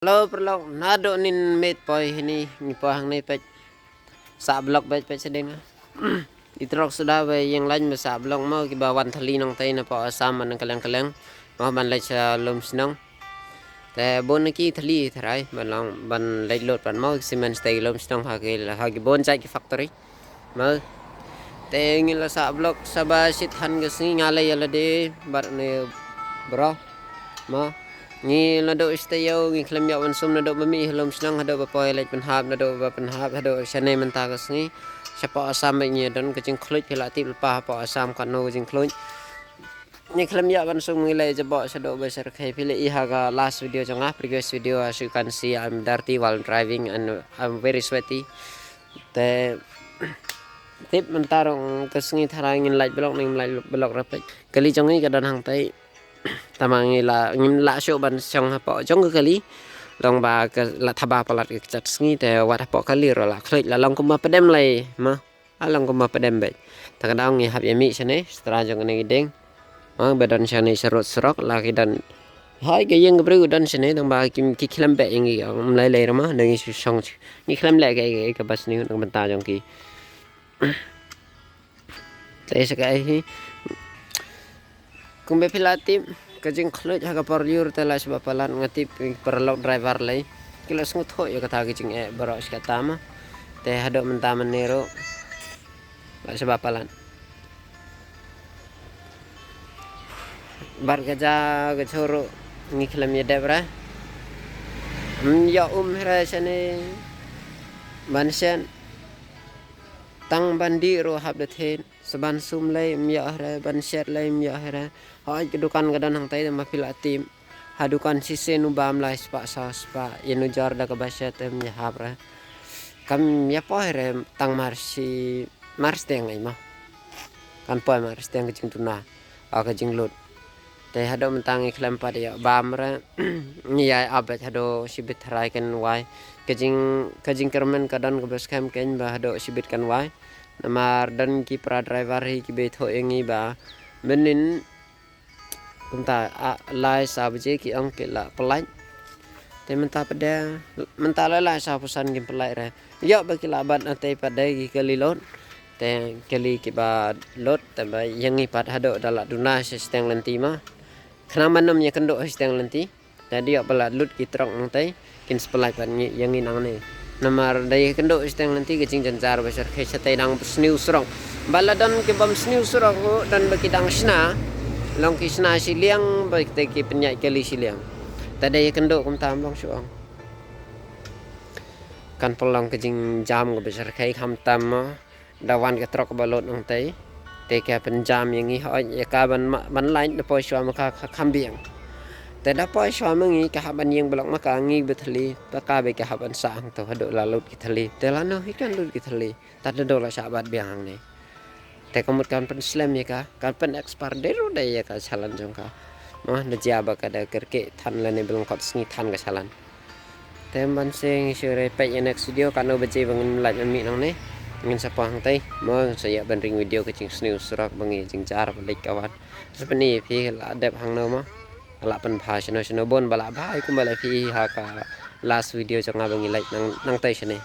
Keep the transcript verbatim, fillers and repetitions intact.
Hello paralok, naduh nin miet poi hini ngi poi hangne peit. Sah block beit peit sha ding. I trok suda ba ïeng lain ba sah block mo kiba wan thylli nangtai na poh Assam ban kylleng kylleng. Mo ban leit sha lum shnong. Te bun na ki thylli tharai ban long ban leit load pat mo ki cement sha ki lum shnong ha ki ha ki bun jait ki factory. Mo. Te ngi la sah block sha ba shithan ka sngi nga leit ïa lade bad ne bro. Mo. Ngi la duh sha taïew ngi khlem ïoh ban sum naduh ba mih ha lum shnong haduh ba poi leit pynhap naduh ba pynhap haduh shane mynta ka sngi. Sha poh Assam ba ngi don ka jingkhluit phi la tip lypa ha poh Assam katno ka jingkhluit. Ngi khlem ïoh ban sum ngi leit jaboh shaduh ba syrkhei phi la i ha ka last video jong nga, previous video, as you can see, I'm dirty while driving and I'm very sweaty. Te tip mynta ruh ka sngi tharai ngin lait block ne ngim lait block re peit. Kali jong ngi ka don hangtai. Tama ngi la ngim lah shuh ban shong hapoh jong ka kali. Long ba ka la thaba palat ka kjat sngi te wat hapoh kali ruh la khluit la long kumba pdem lei ma. La long kumba pdem beit. Ta ka daw ngi hap ïa mih shane stra jong kane ka ding. Ma ba don shane sha rud surok la ki don. Hai ka ïing ka briew don shane dang ba ki ki khlem beh ïa ngi ym lei lei ruh ma dang ngi shu shong ngi khlem leh ka ka ka bas ni dang bynta jong ki. Te sa ka hi. Kumba phi la tip ka jingkhluit ha ka por lyiur te la shaba palat nga tip paralok driver lei. Ki la sngewthuh ïa kata ka jingeh baroh shi katta ma. Te haduh mynta mynne ruh la shaba palat. Bad ka ja ka choro ngi khlem ïa dep re. Ym ïa um hre shane ban shet. Tang ban dih ruh hap da thied. Sa ban sum lei ym ïa hre ban shet lei ym ïa hre. Hoi ka dukan ka don hangtai da ma phi la tip. Ha dukan shisien u bam lai spah saw spah ïa nu jar da kaba shet te ym ïa hap re. Kam ïa poi re tang mar shi mar steng ai ma. Kan poi mar steng ka jingduna. A ka jinglut. Te haduh mynta ngi khlem pat ïa bam re ngi ïa ap beit haduh shibit tharai kan wai. Ka jing ka jingkyrmen ka don kaba skhem kein ba haduh shibit kan wai. Namar don ki para driver hi kiba ïathuh ïa ngi ba mynnin kumta a lai saw baje ki ong ki la pynlait. Te mynta pat de mynta la lai saw pyrsan kim pynlait re. Ïoh ba ki la bat na te pat de ki kali load. Te kali kiba load te ba ïa ngi pat haduh da la duna shiteng lynti ma. Khnang ban ym ïa kynduh shiteng lynti. Te da ïoh ba la lut ki trok nangtai kin sa pynlait pat ngi ïa ngi nangne. Namar da ïa kynduh shiteng lynti ka jingjynjar ba syrkhei shatei dang sniew surok. Ba la don ki bym sniew surok ruh don ba ki dang shna. Long ki shna shiliang ba te ki pynïaid kali shiliang. Te da ïa kynduh kumta ym long shu ong. Kan pynlong ka jingjam kaba syrkhei khamtam ma. Da wan ka trok ba load nangtai. Te ka pynjam ïa ngi hoi ïa ka ban ma ban lait da poi shuwa ma ka kham biang. Te da poi shuwa ma ngi ka hap ban ïeng block ma ka ngi ba thylli ba ka ba ka hap ban sah hangto haduh la load ki thylli. Te lano hi kan load ki thylli. Ta da do la shah bat biang hangne. Te ka mut kan pynslem ïa ka kan pyn expire dei ruh dei ïa ka shalan jong ka. Ma da jia ba ka da kyrkieh than lane ba lyngkot sngi than ka shalan. Te ban seng shu re peit ïa next video katno baje ba ngin lait ban mih nangne. Ngin sa poi hangtai mo ngin sa ïa ban ring video ka jingsniew surok ba ngi jingjar ba leit ka wan. Sa pyni ïa phi la dep hangno mo. La pynbha shano shano bun ba la bha ïa kumba la phi ha ka last video jong nga ba ngi lait nang nangtai shane.